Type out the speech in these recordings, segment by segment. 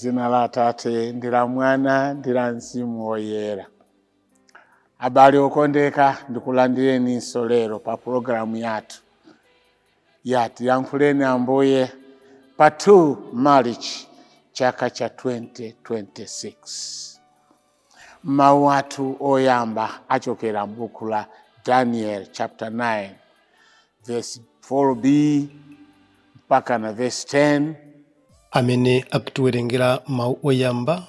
Dzina la Atate ndi la Mwana ndi la Mzimu Woyera. Abale okondeka, ndikulandireninso lero pa pulogalamu yathu ya Tiyankhuleni Ambuye pa 2 March chaka cha 2026. Mawu athu oyamba achokera m'buku la Daniel chapter 9 verse 4b mpaka na verse 10. Amene akutiwerengera mawu oyamba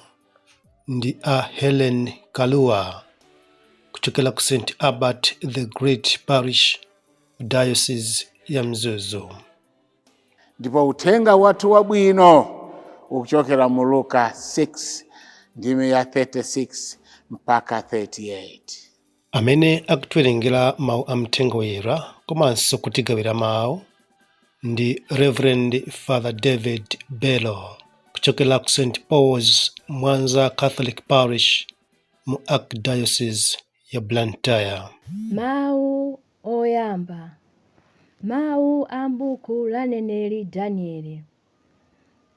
ndi a Helen Kalua kuchokera ku St Albert the Great Parish, Diocese ya Mzuzu. Ndipo uthenga wathu wabwino ukuchokera mu Luka 6 ndime ya 36 mpaka 38. Amene akutiwerengera mawu a Mthenga Woyera komanso kutigawira mawu ndi Reverend Father David Bello kuchokera ku St Paul's Mwanza Catholic Parish mu Archdiocese ya Blantyre. Mawu oyamba. Mawu a m'buku la mneneri Daniele.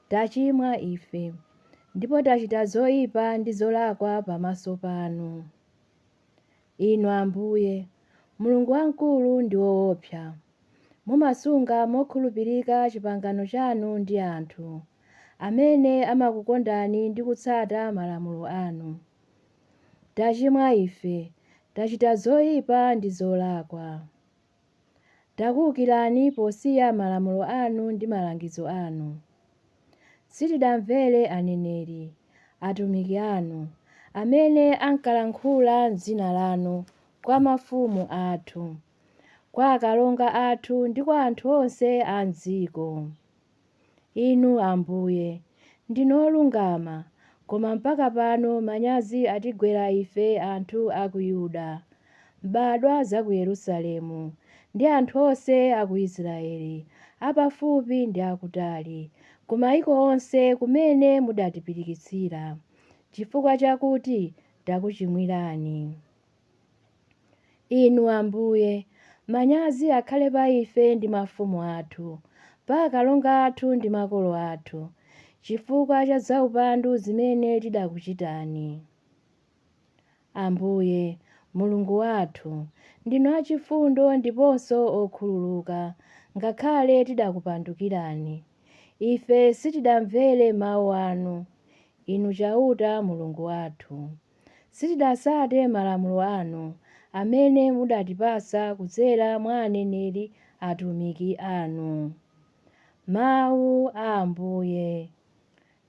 Tachimwa ife, ndipo tachita zoipa ndi zolakwa pamaso panu. Inu Ambuye, Mulungu wamkulu ndi woopsa, mumasunga mokhulupirika chipangano chanu ndi anthu, amene amakukondani ndi kutsata malamulo anu. Tachimwa ife, tachita zoipa ndi zolakwa. Takuukirani posiya malamulo anu ndi malangizo anu. Sitidamvere aneneri, atumiki anu, amene ankalankhula m'dzina lanu kwa mafumu athu, kwa akalonga athu ndi kwa anthu onse a m'dziko. Inu Ambuye, ndinu olungama, koma mpaka pano manyazi atigwera ife anthu a ku Yuda, mbadwa za ku Yerusalemu, ndi anthu onse a ku Israeli, apafupi ndi akutali, ku maiko onse kumene mudatipirikitsira, chifukwa chakuti takuchimwirani. Inu Ambuye, manyazi akhale pa ife ndi mafumu athu, pa akalonga athu ndi makolo athu, chifukwa cha zaupandu zimene tidakuchitani. Ambuye, Mulungu wathu, ndinu achifundo ndiponso okhululuka, ngakhale tidakupandukirani. Ife sitidamvere mau anu, Inu Chauta Mulungu wathu. Sitidatsate malamulo anu, amene mudatipatsa kudzera mwa aneneri atumiki anu. Mau a Ambuye.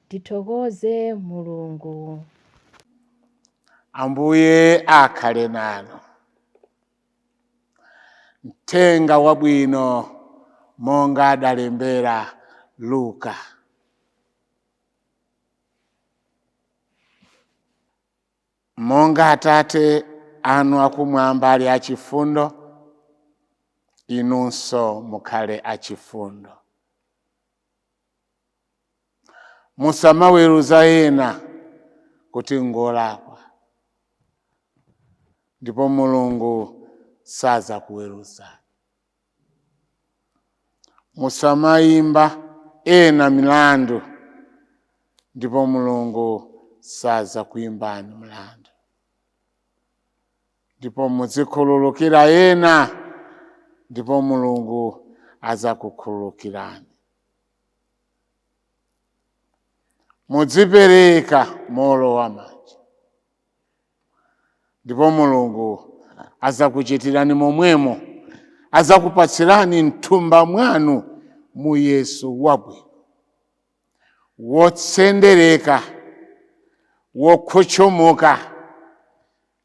Tithokoze Mulungu. Ambuye akhale nanu. Mthenga wabwino monga adalembera Luka. Monga Atate anu akumwamba ali achifundo, inunso mukhale achifundo. Musamaweruza ena kuti ngolakwa, ndipo Mulungu sadzakuweruzani. Musamayimba ena milandu, ndipo Mulungu sadzakuyimbani mlandu. Ndipo muzikhululukira ena, ndipo Mulungu adzakukhululukirani. Mudzipereka mowolowa manja, ndipo Mulungu adzakuchitirani momwemo, adzakupatsirani mthumba mwanu muyeso wabwino, wotsendereka, wokhutchumuka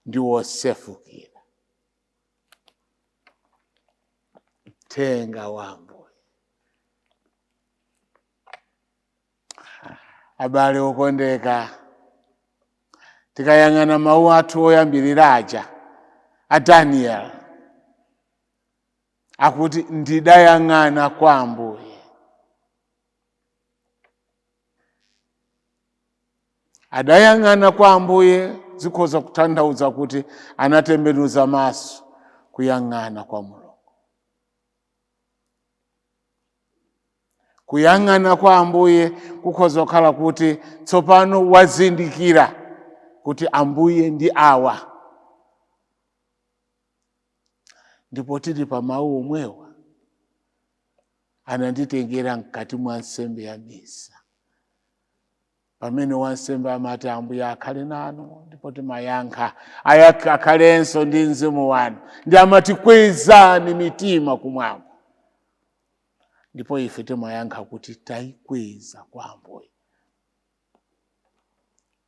ndi wosefukira. Mthenga wa Ambuye. Abale okondeka, tikayang'ana mawu athu oyambirira aja a Daniel akuti ndidayang'ana kwa Ambuye. Adayang'ana kwa Ambuye zikhoza kutanthauza kuti anatembenuza maso kuyang'ana kwa Mulungu. Kuyang'ana kwa Ambuye kukhoza kukhala kuti tsopano wazindikira kuti Ambuye ndi awa. Ndipo tili pa mawu omwewa, ananditengera mkati mwa nsembe ya misa, pamene wansembe amati, "Ambuye akhale nanu," ndipo timayankha, "Akhalenso ndi mzimu wanu." Ndi amati, "Kwezani mitima kumwamba," ndipo ife timayankha kuti tayikweza kwa Ambuye.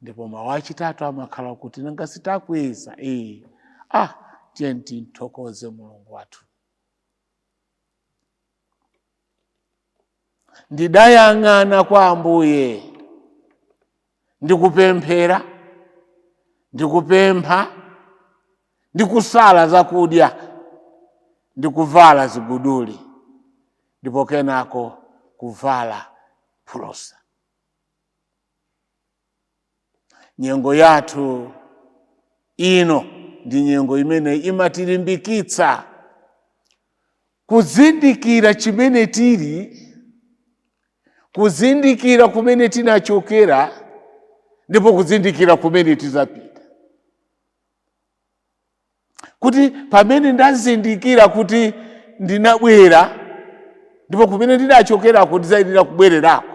Ndipo mawu achitatu amakhala kuti, nanga sitakweza? Ee, ah, tiye tithokoze Mulungu wathu. Ndidayang'ana kwa Ambuye ndikupemphera, ndikupempha, ndikusala zakudya, ndikuvala ziguduli, ndipo kenako kuvala phulusa. Nyengo yathu ino ndi nyengo imene imatilimbikitsa kuzindikira chimene tili, kuzindikira kumene tinachokera, ndipo kuzindikira kumene tizapita. Kuti pamene ndazindikira kuti ndinabwera, ndipo kumene ndinachokerako ndizayenera kubwererako.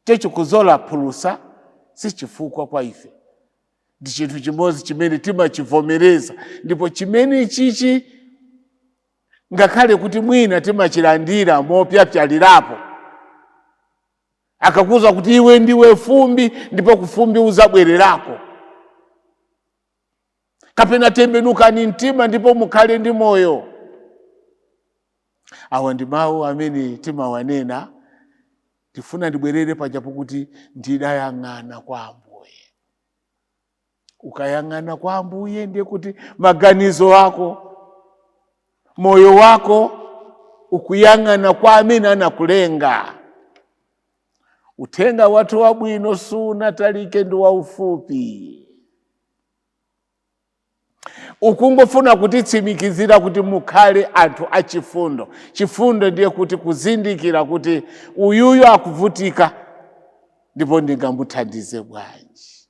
Checho kuzola phulusa si chifukwa kwa ife, ndi chinthu chimodzi chimene timachivomereza, ndipo chimene chichi ngakhale kuti mwina timachilandira mopyapyalirapo. Akakuza kuti iwe ndiwe fumbi, ndipo kufumbi uzabwererako, kapena tembenukani mtima ndipo mukhale ndi moyo. Awa ndi mawu amene timawanena. Tifuna ndibwerere pajapo kuti ndidayang'ana kwa Ambuye. Ukayang'ana kwa Ambuye, ndiye kuti maganizo ako, moyo wako ukuyang'ana kwa amene anakulenga. Uthenga wathu wabwino sunatalike, ndi waufupi. Ukungofuna kutitsimikizira kuti mukhale anthu achifundo. Chifundo ndiye kuti kuzindikira kuti uyuyu akuvutika, ndipo ndingamuthandize bwanji?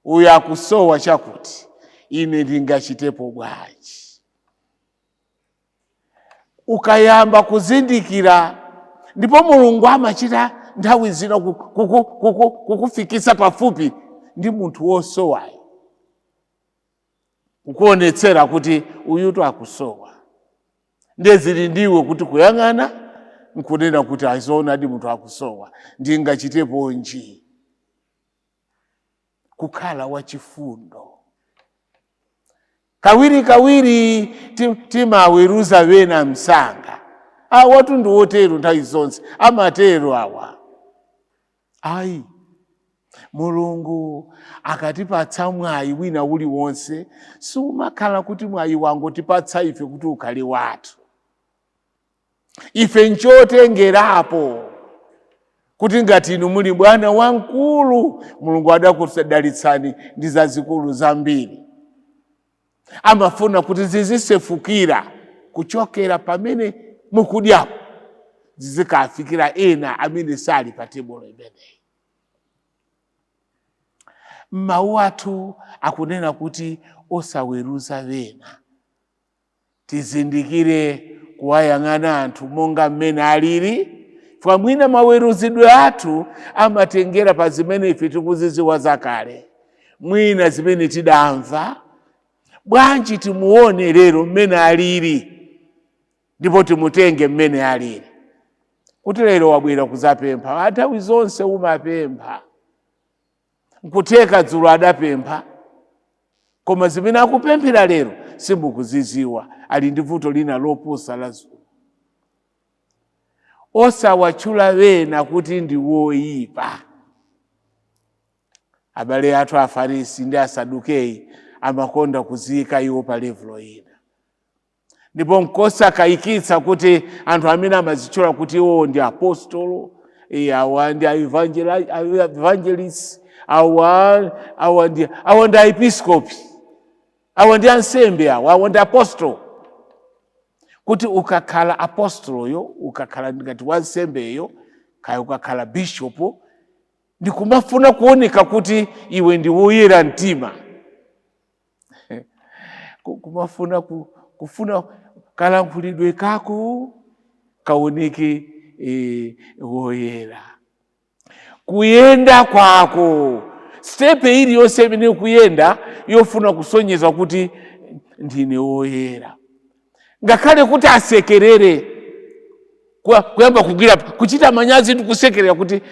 Uyu akusowa chakuti, ine ndingachitepo bwanji? Ukayamba kuzindikira, ndipo Mulungu amachita nthawi zina kukufikisa pafupi ndi munthu wosowayo, kukuonetsera kuti uyutu akusowa. Ndiye zili ndiwe kuti kuyang'ana nkunena kuti, azoonadi, munthu akusowa, ndingachiteponji? Kukhala wachifundo. Kawiri kawiri timaweruza wena msanga, awatu ndi wotero, nthawi zonse amatero awa. Ayi, Mulungu akatipatsa mwayi wina uliwonse, sumakhala kuti mwayi wangotipatsa ife kuti ukhale wathu. Ife nchotengerapo kuti ngati inu muli bwana wamkulu, Mulungu adakudalitsani ndi zazikulu zambiri, amafuna kuti zizisefukira kuchokera pamene mukudyapo, zizikafikira ena amene sali pa tebulo imeneyi. Mawu athu akunena kuti osaweruza wena. Tizindikire kuwayang'ana anthu monga mmene alili. Fwa mwina maweruzidwe athu amatengera pa zimene ife tikuziziwa zakale, mwina zimene tidamva. Bwanji timuone lero mmene alili, ndipo timutenge mmene alili, kuti lero wabwera kuzapempha. Nthawi zonse umapempha, nkutheka dzulo adapempha, koma zimene akupemphera lero simukuziziwa, ali ndi vuto lina loposa la dzulo. Osawatchula wena kuti ndi woyipa. Abale athu Afarisi ndi Asadukeyi amakonda kuziyika iwo pa level ina, ndipo nkosakayikitsa kuti anthu amene amazitchula kuti iwo ndi apostolo, awa ndi evangelists, awa ndi aepiskopi, awa ndi ansembe, awa ndi apostolo. Kuti ukakhala apostoloyo, ukakhala ngati wansembeyo, kaya ukakhala bishopu, ndikumafuna kuoneka kuti iwe ndi woyera mtima, kumafuna kufuna kalankhulidwe kako kaoneke woyera, kuyenda kwako, step iliyonse imene kuyenda yofuna kusonyeza kuti ndine woyera, ngakhale kuti asekerere, kuyamba kugwira, kuchita manyazi ndi kusekerera kuti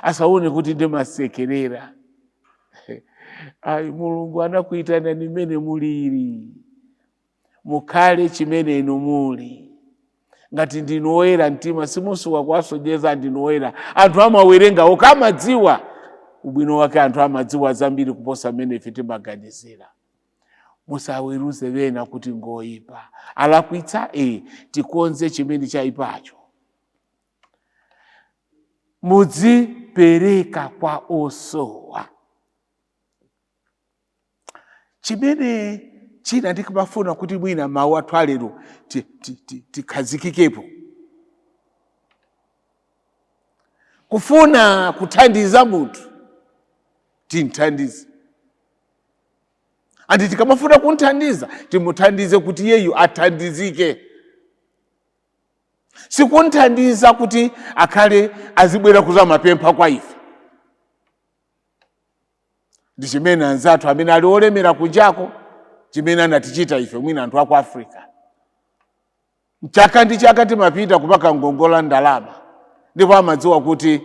asaone kuti ndimasekerera. Ayi, Mulungu anakuitana nimene mulili, mukhale chimene inu muli. Ngati ndinu woyera mtima, simusowa kuwasonyeza ndinu woyera. Anthu amawerenga okha, amadziwa ubwino wake. Anthu amadziwa zambiri kuposa mmene ife timaganizira. Musaweruze bena kuti ngoyipa. Alakwitsa, tikonze chimene chayipacho. Mudzipereka kwa osowa. Chimene china ndikimafuna kuti mwina mawu athu alero tikhazikikepo, kufuna kuthandiza munthu, timthandize. Andi tikamafuna kunthandiza, timuthandize kuti iyeyu athandizike, sikunthandiza kuti akhale azibwera kuzamapempha kwa ife. Ndi chimene anzathu amene ali olemera kunjako, chimene anatichita ife mwina anthu aku Africa. Chaka ndi chaka timapita kupaka ngongola ndalama, ndipo amadziwa kuti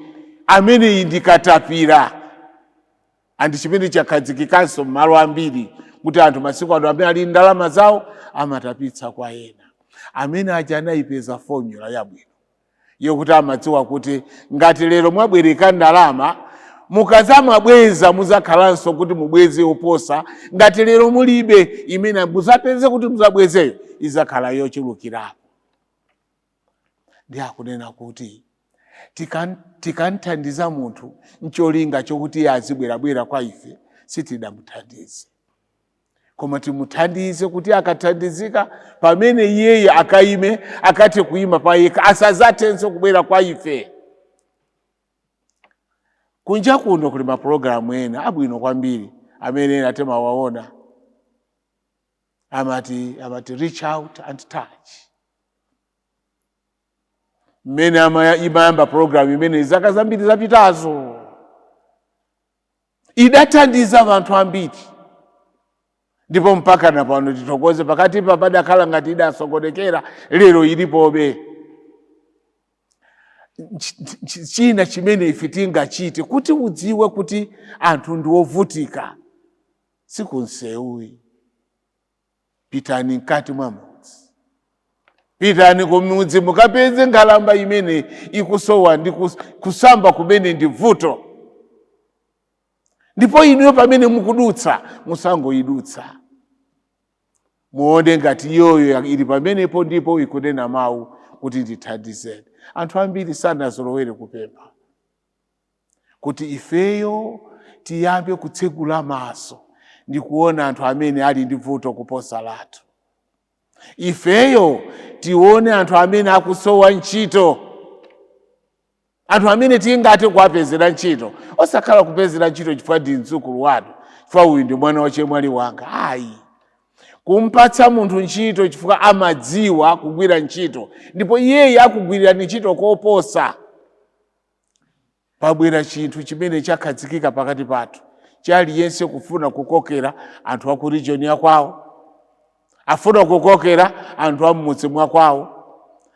ameneyi ndikatapira. Andi chimene chakhazikikanso m'malo ambiri kuti anthu masiku ano amene ali ndalama zawo amatapitsa kwa ena. Amene aja anayipeza formula yabwino yokuti amadziwa kuti ngati lero mwabwereka ndalama, mukazamabweza muzakhalanso kuti mubweze oposa. Ngati lero mulibe, imene muzapeze kuti muzabwezeyo izakhala yochulukirapo. Ndi akunena kuti tikanthandiza munthu ncholinga chokuti iye azibwerabwera kwa ife, sitidamuthandize, koma timuthandize kuti akathandizika, pamene iyeyo akaime, akathe kuima pa yekha, asazathenso kubwera kwa ife. Kunja kuno kuli mapulogalamu ena abwino kwambiri amene ena timawaona, amati Reach Out and Touch. Mmene imayamba program imene zaka zambiri zapitazo, idathandiza anthu ambiri, ndipo mpaka na pano tithokoze. Pakati pa padakhala ngati idasokonekera, lero ilipobe. China chimene ife tingachite kuti udziwe kuti anthu ndi ovutika, sikunsewuyi. Pitani mkati mwa mudzi, pitani kumudzi, mukapeze nkhalamba imene ikusowa ndi kusamba kumene ndi vuto, ndipo inuyo pamene mukudutsa, musangoyidutsa, muone ngati iyoyo ili pamenepo ndipo ikunena mawu kuti ndithandizeni. Anthu ambiri sanazolowere kupempha. Kuti ifeyo tiyambe kutsegula maso ndi kuona anthu amene ali ndi vuto kuposa lathu. Ifeyo tione anthu amene akusowa ntchito, anthu amene tingathe kuwapezera ntchito, osakhala kupezera ntchito chifukwa ndi mdzukulu wanu, chifukwa uyu ndi mwana wachemwali wanga, ayi. Kumpatsa munthu ntchito chifukwa amadziwa kugwira ntchito, ndipo iyeyi akugwirirani ntchito koposa. Pabwera chinthu chimene chakhazikika pakati pathu, chaliyense kufuna kukokera anthu aku region yakwawo, afuna kukokera anthu a mmudzi mwakwawo,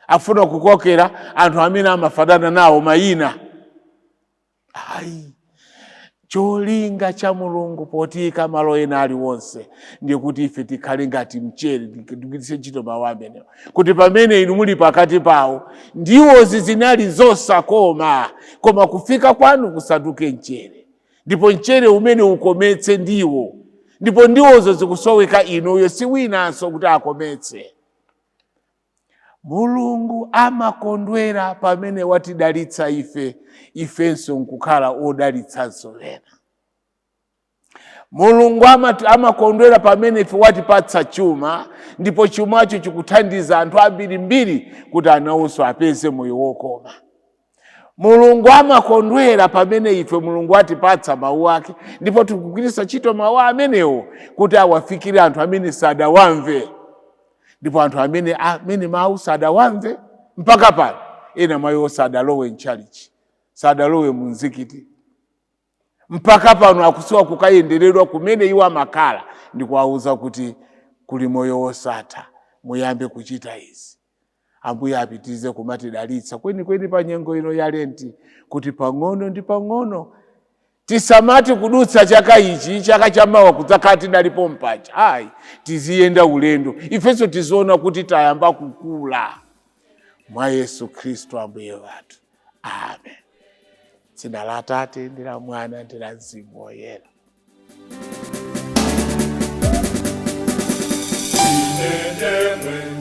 afuna kukokera anthu amene amafanana nawo mayina. Ayi, cholinga cha Mulungu potika malo ena aliwonse ndikuti ife tikhale ngati mchere. Tigwiritse ntchito mawu amenewa kuti pamene inu muli pakati pawo, ndiwozi zinali zosakoma, koma kufika kwanu kusanduke mchere, ndipo mchere umene ukometse ndiwo, ndipo ndiwozo zikusoweka inuyo, si winanso kuti akometse. Mulungu amakondwera pamene watidalitsa ife, ifenso nkukhala odalitsanso ena. Mulungu amakondwera pamene ife watipatsa chuma, ndipo chumacho chikuthandiza anthu ambirimbiri kuti anawonso apeze moyo wokoma. Mulungu amakondwera pamene ife Mulungu atipatsa mawu ake, ndipo tikugwiritsa ntchito mawu amenewo kuti awafikire anthu amene sadawamve. Ndipo anthu amene mawu sadawamve mpaka pano, ena mwa iwo sadalowe mtchalichi, sadalowe mu mzikiti, mpaka pano akusowa kukayenderedwa kumene iwo amakhala ndikuwauza kuti kuli moyo wosatha, muyambe kuchita izi. Ambuye apitirize kumatidalitsa kwenikweni pa nyengo ino ya Lenti, kuti pang'ono ndi pang'ono tisamati kudutsa chaka ichi, chaka chamawa kudzakhala tidalipo mpacha. Ayi, tiziyenda ulendo, ifenso tiziona kuti tayamba kukula mwa Yesu Khristu Ambuye wathu. Amen. Dzina la Atate ndi la Mwana ndi la Mzimu Woyera. Ine ndemwe.